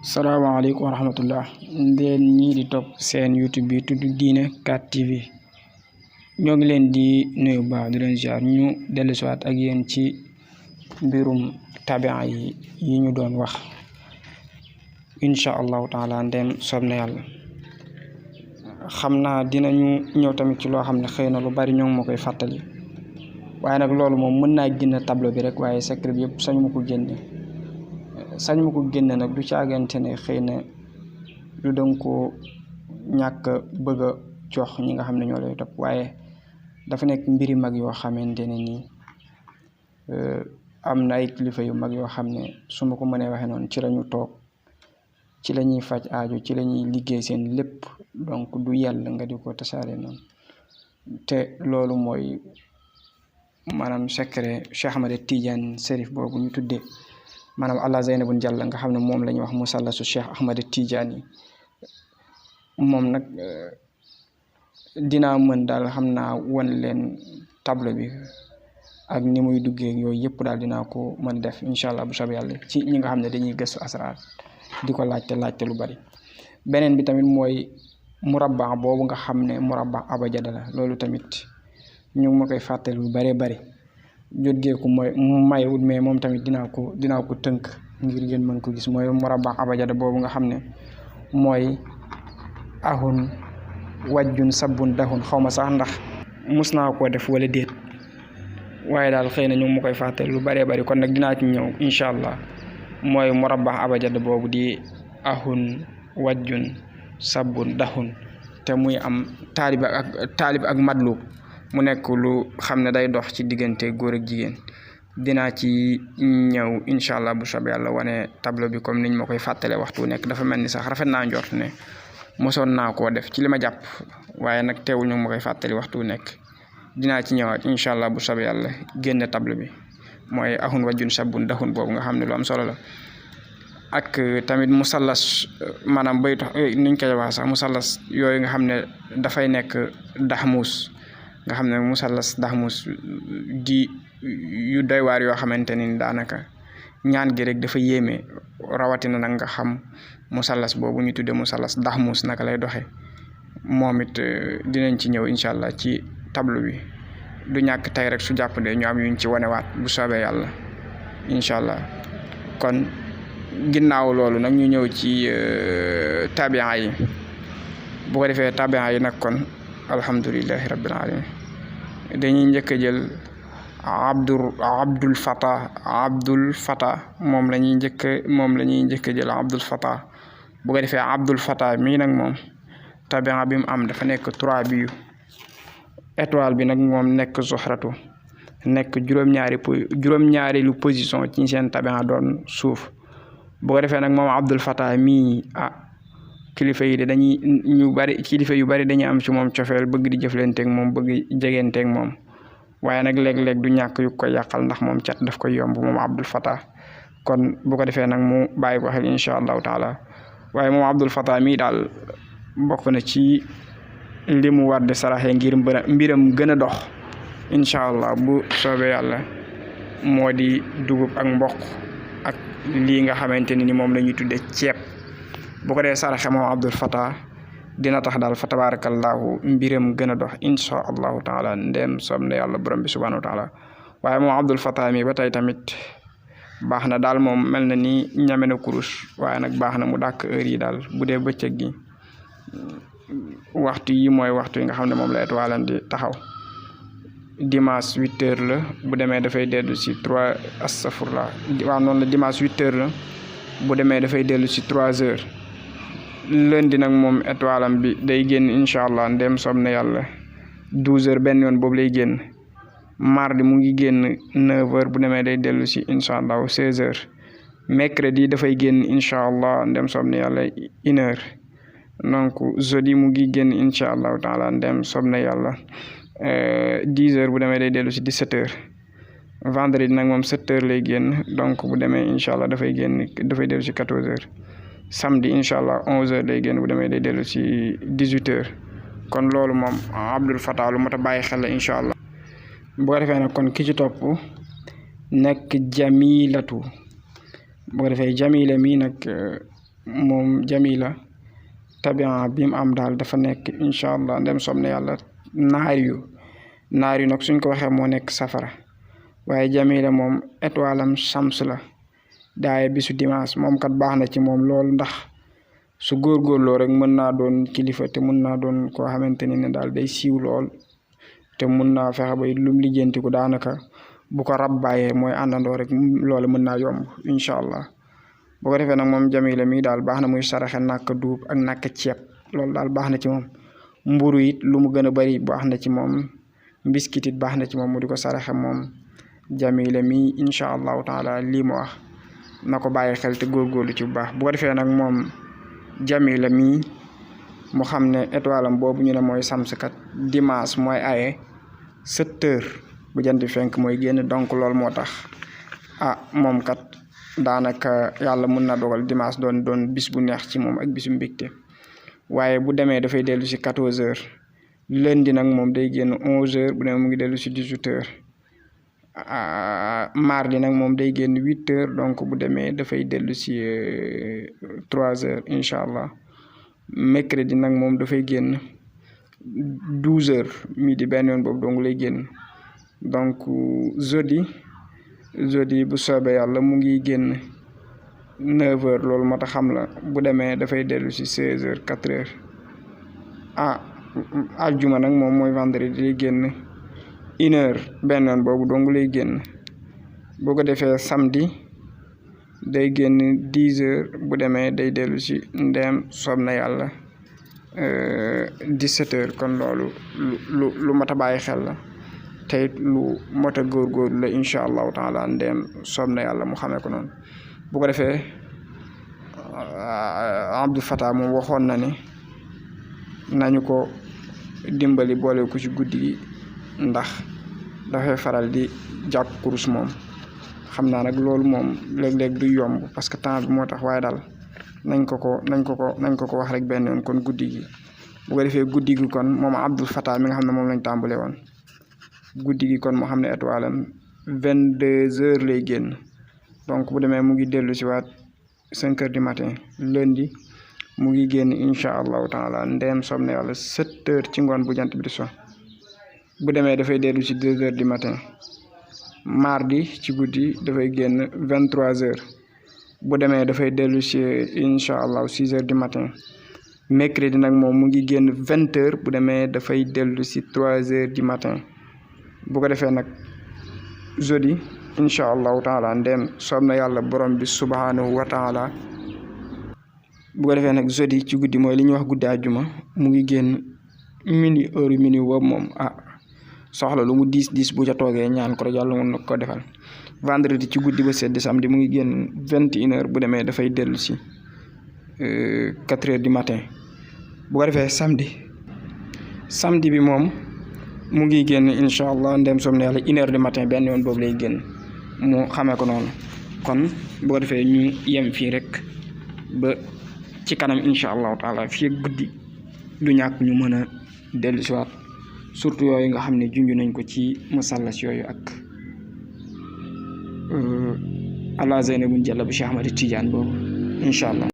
salaamaaleykum wa rahmatullah ndeen ñii di topp seen YouTube bi tudd Diine 4 TV ñoo ngi leen di nuyu baax di leen ziar ñu dellusiwaat ak yéen ci mbirum tabia yi ñu doon wax incha allahu taala ndem soob na yàlla. xam naa dinañu ñëw tamit ci loo xam ne xëy na lu bari ñoo ngi ma koy fàttali waaye nag loolu moom mën naa génn tableau bi rek waaye secret bi yëpp sañu ma ko génne nag du caagante ne xëy na lu danga ko ñàkk bëgg a jox ñi nga xam ne ñoo lay topp waaye dafa nekk mbiri mag yoo xamante ne nii am na ay kilifa yu mag yoo xam ne su ma ko mënee waxee noonu ci lañu toog ci la ñuy faj aajo ci la ñuy liggéey seen lépp donc du yàlla nga di ko tasaare noonu te loolu mooy maanaam secret Cheikh Ahmad Tidiane Serif boobu ñu tuddee maanaam Allah Zeynabun Jalla nga xam ne moom la ñuy wax musallasu Cheikh Ahmad Tidiane yi moom nag dinaa mën daal xam naa wan leen tableau bi ak ni muy duggee yooyu yëpp daal dinaa ko mën def incha allah bu soobee yàlla ci ñi nga xam ne dañuy gëstu asraar di ko laajte lu bari. beneen bi tamit mooy murabba boobu nga xam ne murabba abajada la loolu tamit ñu ngi ma koy fàttali lu bëree bëri jot geeku mooy mayewut mais moom tamit dinaa ko tënk ngir ngeen mën ko gis mooy murabba abajada boobu nga xam ne mooy ahun wajjun sabbun dahun xaw ma sax ndax mus naa koo def wala déet waaye daal xëy na ñu ngi ma koy fàttali lu bëree bëri kon nag dinaa ci ñëw incha allah mooy murabba abajada boobu di ahun wajjun sabbun dahun te muy am taalib ak madlub mu nekk lu xam ne day dox ci diggante góor ak jigéen dinaa ci ñëw incha allah bu soobee yàlla wane tableau bi comme niñ ma koy fàttalee waxtu nekk dafa mel ni sax rafet naa njort ne mosoon naa koo def ci li ma jàpp waaye nag teewul ñu ma koy fàttali waxtu nekk dinaa ci ñëwaat incha allah bu soobee yàlla génne tableau bi mooy ahun wajjun sabbun dahun boobu nga xam ne lu am solo la. ak tamit musallas maanaam baytu niñ koy wax sax musallas yooyu nga xam ne dafay nekk daxmuus nga xam ne musallas daxmuus di yu doy waar yoo xamante ni daanaka ñaan gi rek dafa yéeme rawatina nag nga xam musallas boobu ñu tuddee musallas daxmuus naka lay doxee moom it dinañ ci ñëw incha allah ci tableau bi du ñàkk tey rek su jàpp de ñu am yuñ ci wanewaat bu soobee yàlla incha allah kon ginnaaw loolu nag ñu ñëw ci tabian yi bu ko defee tabian yi nag kon alhamdulillahi rabbil alamin dañuy njëkk a jël abdul fata moom la ñuy njëkk a jël abdul fata bu ko defee abdul fata mii nag moom tabian bi mu am dafa nekk 3 biyu étoile bi nag moom nekk zuhratu nekk juróom-ñaareelu position ci seen tabian doon suuf bu ko defee nag moom abdul fata mii kilifa yi de kilifa yu bari dañuy am ci moom cofeel bëgg di jëflanteeg moom bëgg jegeenteeg moom waaye nag léeg-léeg du ñàkk yu koy yàqal ndax moom cat daf koy yomb moom abdul fata kon bu ko defee nag mu bàyyi ko xel incha allahu taala waaye moom abdul fata mii daal bokk na ci li mu war di saraxee ngir mbiram gën a dox incha allah bu soobee yàlla moo di dugub ak mboq ak lii nga xamante ni moom la ñuy tudde ceeb bu ko dee saraxe moom abdul fata dina tax daal fa tabarakallahu mbiram gën a dox incha allahu taala ndem soob na yàlla borom bi subhanahu wa taala waaye moom abdul fata mi ba tey tamit baax na daal moom mel na ni ñame na kurus waaye nag baax na mu dàkk heure yi daal bu dee bëccëg gi waxtu yi mooy waxtu yi nga xam ne moom la étoile di taxaw dimanche 8h la bu demee dafay dellu si 3 astafurlah waaw noonu la dimanche 8h la bu demee dafay dellu si 3h lundi nag moom étoile am bi day génn incha allah ndem soob na yàlla 12h benn yoon boobu lay génn mardi mu ngi génn 9h bu demee day dellu si incha allah 16h mercredi dafay génn incha allah ndem soob na yàlla 1h donc jeudi mu ngi génn incha allahu taala ndem soob na yàlla 10h bu demee day dellu si 17h vendredi nag moom 7h lay génn donc bu demee incha allah dafay dellu si 14h samedi incha allah 11h lay génn bu demee day dellu si 18h kon loolu moom abdul fata lu mat a bàyyi xel la incha allah. bu ko defee nag kon ki ci topp nekk jamilatu bu ko defee jamila mi nag moom jamila tabian bi mu am daal dafa nekk incha allah ndem soob na yàlla naar yu nag suñ ko waxee moo nekk safara waaye jamila moom étoile am shams la daaye bisu dimanche moom kat baax na ci moom loolu ndax su góorgóorloo rek mën naa doon kilifa te mën naa doon koo xamante ne daal day siiw lool te mën naa fexe ba lum lijjantiku daanaka bu ko rab bàyyee mooy àndandoo rek loolu mën naa yomb incha allah boo ko defee nag moom jamila mi daal baax na muy saraxe nàkk duub ak nàkk ceeb loolu daal baax na ci moom mburu it lu mu gën a bari baax na ci moom mbiskit it baax na ci moom mu di ko saraxe moom jamila mi incha allahu taala lii mu wax na ko bàyyi xel te góorgóorlu ci bu baax bu ko defee nag moom jamila mi mu xam ne étoile am boobu ñu ne mooy samskat dimanche mooy aye 7h bu jant fenk mooy génn donc loolu moo tax moom kat daanaka yàlla mën na dogal dimanche doon bis bu neex ci moom ak bisu mbégte waaye bu demee dafay dellu si 14h lundi nag moom day génn 11h bu demee mu ngi dellu si 18h mardi nag moom day génn 8h donc bu demee dafay dellu si 3h incha allah mercredi nag moom dafay génn 12h midi benn yoon boobu dong lay génn donc jeudi bu soobee yàlla mu ngi génn 9h loolu moo tax xam la bu demee dafay dellu si 16h 4h aljuma nag moom mooy vendredi lay génn 1h benn yoon boobu dong lay génn boo ko defee samedi day génn 10h bu demee day dellu si ndeem soob na yàlla 17h kon loolu lu mat a bàyyi xel la te it lu mot a góorgóorlu la incha allahu taala ndeem soob na yàlla mu xamee ko noonu bu ko defee Abdou Fatah moom waxoon na ne nañu ko dimbali boole ko ci guddi gi ndax dafay faral di jàpp kurus moom xam naa nag loolu moom léeg-léeg du yomb parce que temps bi moo tax waaye daal nañ ko ko wax rek benn yoon kon guddi gi bu ko defee guddi gi kon moom Abdou Fatah mi nga xam ne moom lañ tàmbale woon guddi gi kon moo xam ne étoile am 22h lay génn donc bu demee mu ngi dellu si waat 5h du matin lundi mu ngi génn incha allahu taala ndeem soob na yàlla 7h ci ngoon bu jant bi di so bu demee dafay dellu si 2h du matin mardi ci guddi dafay génn 23h bu demee dafay dellu si incha allah 6h du matin mercredi nag moom mu ngi génn 20h bu demee dafay dellu si 3h du matin bu ko defee nag jeudi incha allahu taala ndeem soob na yàlla borom bi subhanahu wa taala bu ko defee nag jeudi ci guddi mooy li ñuy wax guddi àjjuma mu ngi génn heure boobu moom soxla lu mu diis bu ca toogee ñaan ko rek yàlla mën na ko defal vendredi ci guddi ba sedd samedi mu ngi génn 21h bu demee dafay dellu si 4h du matin bu ko defee samedi bi moom mu ngi génn incha allah ndem soom na yàlla 1h du matin benn yoon boobu lay génn mu xamee ko noonu kon bu ko defee ñu yem fii rek ba ci kanam incha allahu taala fii guddi du ñàkk ñu mën a dellu si waat surtout yooyu nga xam ne junj nañ ko ci musallas yooyu ak ala Zeynabun Jalla bu Cheikh Ahmad Tidiane boobu incha allah